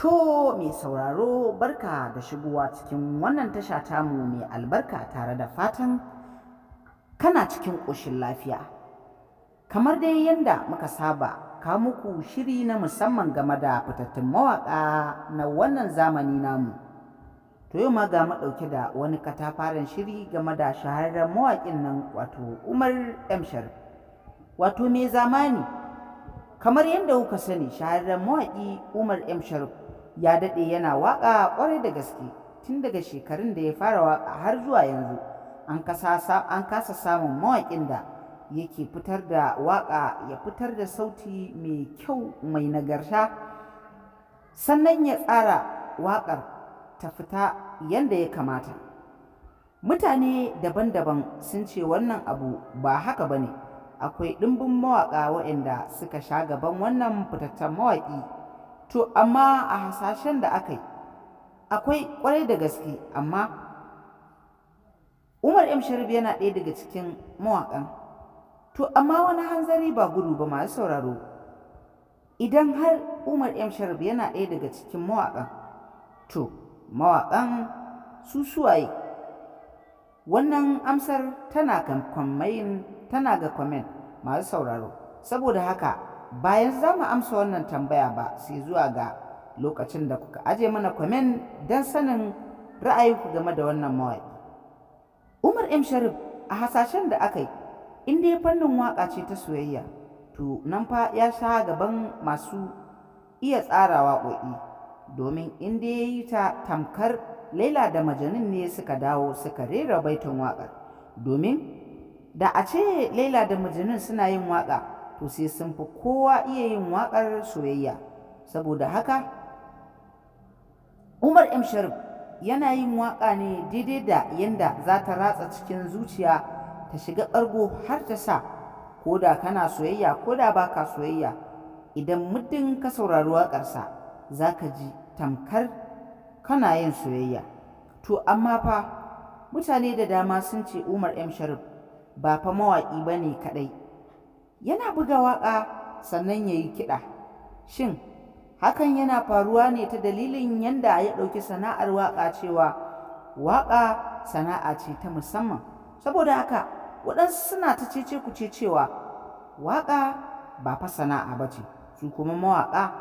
To mai sauraro, barka da shigowa cikin wannan tasha tamu mai albarka, tare da fatan kana cikin ƙoshin lafiya. Kamar dai yadda muka saba kawo muku shiri na musamman game da fitattun mawaƙa na wannan zamani namu. To yau ma ga mu ɗauke da wani katafaren shiri game da shahararren mawaƙin nan, wato Umar M Sharif, wato mai zamani. Kamar yadda kuka sani, shahararren mawaƙi Umar M Sharif ya daɗe yana waƙa ƙwarai da gaske. Tun daga shekarun da ya fara waƙa har zuwa yanzu, an kasa samun mawaƙin da yake fitar da waƙa, ya fitar da sauti mai kyau, mai nagarta, sannan ya tsara waƙar ta fita yadda ya kamata. Mutane daban-daban sun ce wannan abu ba haka ba ne, akwai ɗimbin mawaƙa waɗanda suka sha gaban wannan fitaccen mawaƙi. To amma a hasashen da aka yi, akwai ƙwarai da gaske, amma Umar M Sharif yana ɗaya daga cikin mawaƙan. To amma wani hanzari ba gudu ba, masu sauraro, idan har Umar M Sharif yana ɗaya daga cikin mawaƙan, to mawaƙan su suwaye? Wannan amsar tana kan tana ga comment, masu sauraro. Saboda haka bayan za mu amsa wannan tambaya ba, sai zuwa ga lokacin da kuka aje mana comment don sanin ra'ayinku game da wannan mawaƙi. Umar M Sharif, a hasashen da aka yi, in dai fannin waƙa ce ta soyayya, to nan fa ya sha gaban masu iya tsara waƙoƙi, domin in dai ya yi ta, tamkar Laila da Majanun ne suka dawo suka rera baitin waƙar. Domin da a ce Laila da Majanun suna yin waƙa, to sai sun fi kowa iya yin waƙar soyayya. Saboda haka Umar M Sharif yana yin waƙa ne daidai da yanda za ta ratsa cikin zuciya, ta shiga ɓargo, har ta sa ko da kana soyayya ko da ba ka soyayya, idan muddin ka saurari waƙarsa, za ka ji tamkar kana yin soyayya. To amma fa mutane da dama sun ce Umar M Sharif ba fa mawaƙi ba ne kaɗai, yana buga waƙa sannan ya yi kiɗa. Shin hakan yana faruwa ne ta dalilin yanda ya ɗauki sana'ar waƙa, cewa waƙa sana'a ce ta musamman? Saboda haka waɗansu suna ta cece kuce cewa waƙa ba fa sana'a ba ce, su kuma mawaƙa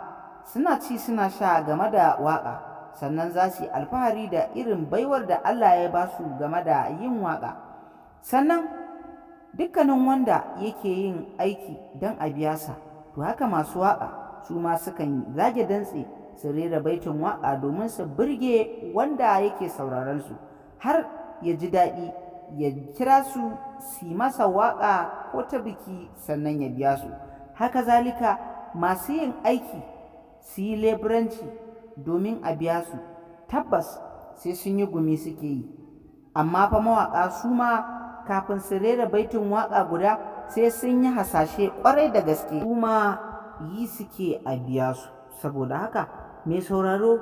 suna ci suna sha game da waƙa, sannan za su yi alfahari da irin baiwar da Allah ya ba su game da yin waƙa. Sannan dukkanin wanda yake yin aiki don a biya sa, to haka masu waƙa su ma sukan zage dantse su rera baitin waƙa domin su burge wanda yake sauraron su, har ya ji daɗi ya kira su su yi masa waƙa ko ta biki, sannan ya biya su. Haka zalika masu yin aiki su yi leburanci domin a biya su, tabbas sai sun yi gumi suke yi. Amma fa mawaƙa su ma kafin su rera baitin waƙa guda, sai sun yi hasashe ƙwarai da gaske, su ma yi suke a biya su. Saboda haka mai sauraro,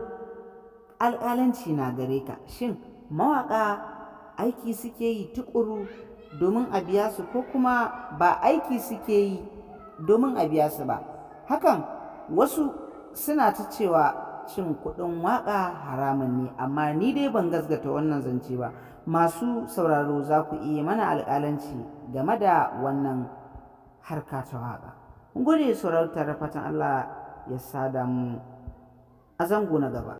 alƙalanci na gare ka. Shin mawaƙa aiki suke yi tuƙuru domin a biya su, ko kuma ba aiki suke yi domin a biya su ba? Hakan wasu suna ta cewa cin kuɗin waƙa haramun ne, amma ni dai ban gasgata wannan zance ba. Masu sauraro, za ku iya mana alƙalanci game da wannan harka ta waƙa. Mun gode sauraro, tare fatan Allah ya sada mu a zango na gaba.